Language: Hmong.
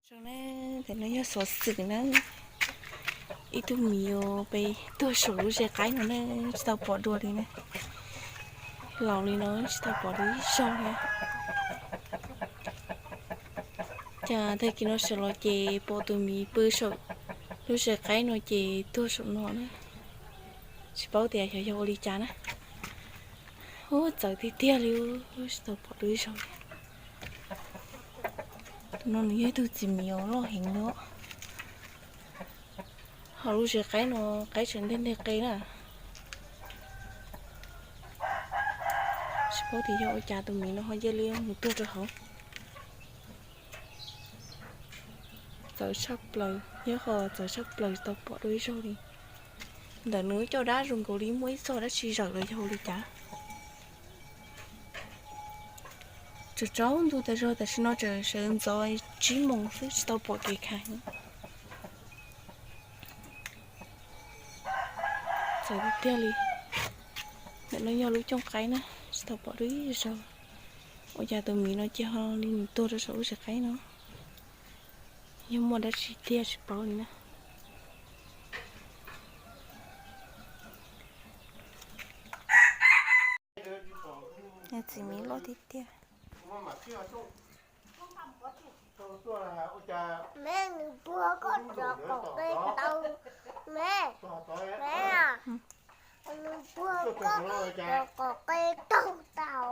Zoo na, ntawm no yog xov xwm na, ib tug miv uas pem tuag saum lub zes qaib no na, tsis tau pom dua li na. Laus li no tsis tau pom dua ib zaug li. Cas tag kis no sawv los ces pom tus miv pw saum lub zes qaib no ces tuag saum no na. Tsis paub tias xyov yog ua li cas na. Ub, txawv tiag tiag li, tsis tau pom dua ib zaug li. Tus no nws yog ib tug txiv miv uas loj heev li. Ho lub zes qaib no, qaib tseem nteg nteg qe na. Tsis paub tias yog ua cas tus miv no ho cia li mus tuag rau hauv. Txawv tshaj plaws, nyob qhov txawv tshaj plaws tsis tau pom dua ib zaug li. Ntawm nws caj dab zoo nkaus li muaj ib txoj dab tsi zawm los yog ua li cas. Tsaus tsaus ntuj tas zog, tam sim no tseem sawv ntxov tsib moos xwb tsis tau pom kev khav. Txawv tiag tiag li. Ntawm no yog lub cooj qaib na, tsis tau pom dua ib zaug. Ua cas tus miv no cia ho li mus tuag rau saum lub zes qaib no? Yog muaj dab tsi tiag tsis paub li na. Txiv miv loj tiag tiag. Me, nws puag koj cov qaum qe tau. Me, me, nws puag koj cov qaum qe taug tau.